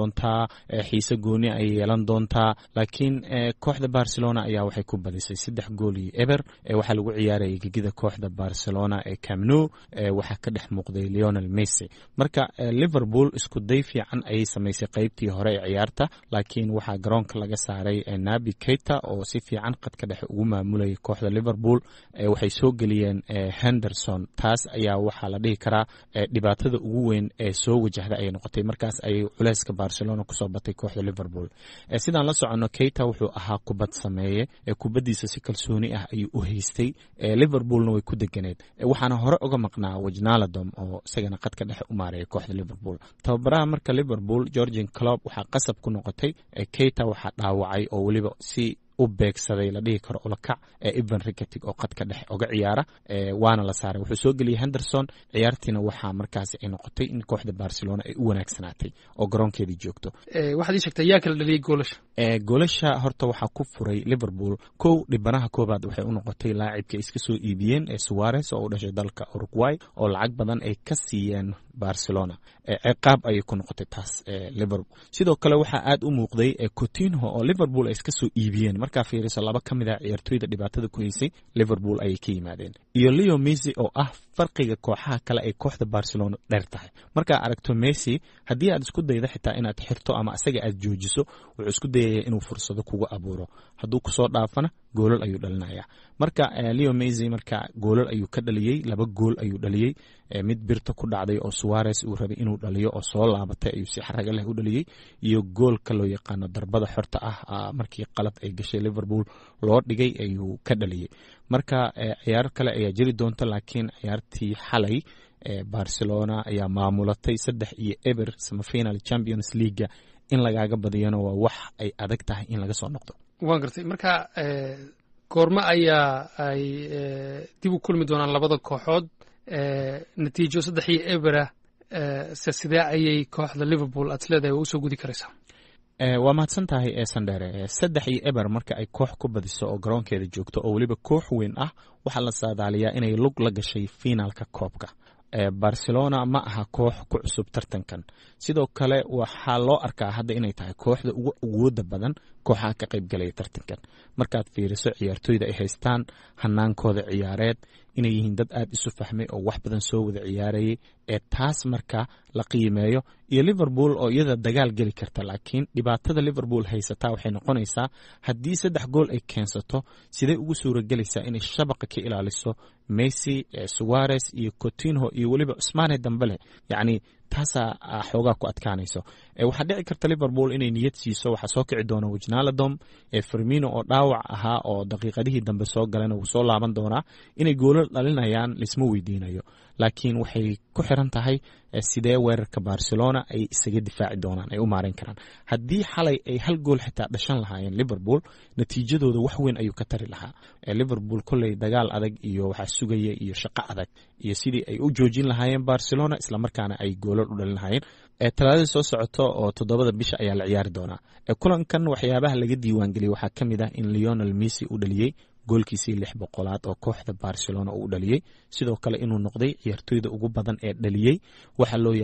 Doontaa xiise gooni ay yeelan doontaa, laakiin kooxda Barcelona ayaa waxay ku badisay 3 gool iyo 0. Waxaa lagu ciyaarayay gegida kooxda Barcelona ee Camp Nou. Waxaa ka dhex muuqday Lionel Messi. Marka Liverpool isku day fiican ayay samaysay qeybtii hore ee ciyaarta, laakiin waxaa garoonka laga saaray Naby Keita oo si fiican qadka dhexe ugu maamulayay kooxda Liverpool. Waxay soo geliyeen Henderson. Taas ayaa waxaa la dhihi karaa dhibaatada ugu weyn ee soo wajahda ayay noqotay. Markaas ayay culeyska Barcelona kusoo batay kooxda Liverpool. Sidaan la soconno, Keita wuxuu ahaa kubad sameeye. Kubaddiisa si kalsooni ah ayuu u haystay, Liverpoolna way ku deganeed. Waxaana hore uga maqnaa Wijnaldum oo isagana qadka dhexe u maareeya kooxda Liverpool. Tababaraha marka Liverpool, Jurgen Klopp, waxaa qasab ku noqotay, Keita waxaa dhaawacay oo weliba si u beegsaday la dhihi karo ulakac ee Ivan Rakitic oo qadka dhexe oga ciyaara, waana la saaray. Wuxuu soo geliyey Henderson. Ciyaartiina waxaa markaasi ay noqotay in kooxda Barcelona ay u wanaagsanaatay oo garoonkeedii joogto. Waxaad ii sheegtay, yaa kala dhaliyey goolasha? Goolasha horta waxaa ku furay Liverpool. Kow, dhibanaha koobaad waxay u noqotay laacibka ay iska soo iibiyeen ee Suarez oo u dhashay dalka Uruguay oo lacag badan ay ka siiyeen Barcelona. Ciqaab ayay ku noqotay taas Liverpool. Sidoo kale waxaa aad u muuqday Coutinho oo Liverpool ay iska soo iibiyeen. Markaa fiiriso, laba ka mid ah ciyaartoyda dhibaatada ku haysay Liverpool ayay ka yimaadeen, iyo Leo Messi oo ah farqiga kooxaha kale ay kooxda Barcelona dheer tahay. Markaa aragto Messi, haddii aad isku daydo xitaa inaad xirto ama isaga aad joojiso, wuxuu isku dayaya inuu fursado kuga abuuro. Hadduu kusoo dhaafana, goolal ayuu dhalinaya. Marka Leo Messi marka goolal ayuu ka dhaliyey. Laba gool ayuu dhaliyey: mid birta ku dhacday oo Suarez uu rabay inuu dhaliyo oo soo laabatay ayuu si xaraga leh u dhaliyey, iyo goolka loo yaqaano darbada xorta ah, markii qalad ay gashay Liverpool loo dhigay ayuu ka dhaliyey. Marka ciyaar kale ayaa jiri doonta, laakiin ciyaartii xalay Barcelona ayaa maamulatay 3-0. Semifinal Champions League-ga in lagaaga badiyana waa wax ay adag tahay in laga soo noqdo. Waan gartay. Marka goormo ayaa ay dib u kulmi doonaan labada kooxood? Natiijo 3-0 se sidee ayay kooxda Liverpool aad isleedahay waa usoo gudi karaysaa? Waa mahadsan tahay, Sandheere. 3-0 marka ay koox ku badiso oo garoonkeeda joogto oo weliba koox weyn ah, waxaa la saadaaliyaa inay lug la gashay finaalka koobka. Barcelona ma aha koox ku cusub tartankan. Sidoo kale waxaa loo arkaa hadda inay tahay kooxda ugu awooda badan kooxaha ka qaybgalaya tartankan. Markaad fiiriso ciyaartoyda ay haystaan, hanaankooda ciyaareed, inay yihiin dad aad isu fahmay oo wax badan soo wada ciyaarayay ee taas marka la qiimeeyo, iyo Liverpool oo iyada dagaal geli karta, laakiin dhibaatada Liverpool haysataa waxay noqonaysaa, haddii saddex gool ay keensato, sidee ugu suuragelaysaa inay shabaqa ka ilaaliso Messi, Suarez iyo Coutinho iyo weliba Ousmane Dembele? Yacni taasaa xoogaa ku adkaanayso. Waxaa dhici karta Liverpool inay niyad siiso. Waxaa soo kici doona Wijnaldum, Firmino oo dhaawac ahaa oo daqiiqadihii dambe soo galena wuu soo laaban doonaa. Inay goolal dhalinayaan laisma weydiinayo, laakiin waxay ku xiran tahay sidee weerarka Barcelona ay isaga difaaci doonaan, ay u maareyn karaan. Haddii xalay ay hal gool xitaa dhashan lahaayeen Liverpool, natiijadooda wax weyn ayuu ka tari lahaa. Liverpool kolley dagaal adag iyo waxaa sugaya iyo shaqo adag iyo sidii ay u joojin lahaayeen Barcelona, islamarkaana ay goolal u dhalin lahaayeen. Talaadada soo socoto oo 7-da bisha ayaa la ciyaari doonaa kulankan. Waxyaabaha laga diiwaangeliyey waxaa ka mid ah in Lionel Messi uu dhaliyey goolkiisii 600aad oo kooxda Barcelona uu dhaliyey, sidoo kale inuu noqday ciyaartoyda ugu badan ee dhaliyey waxaa loo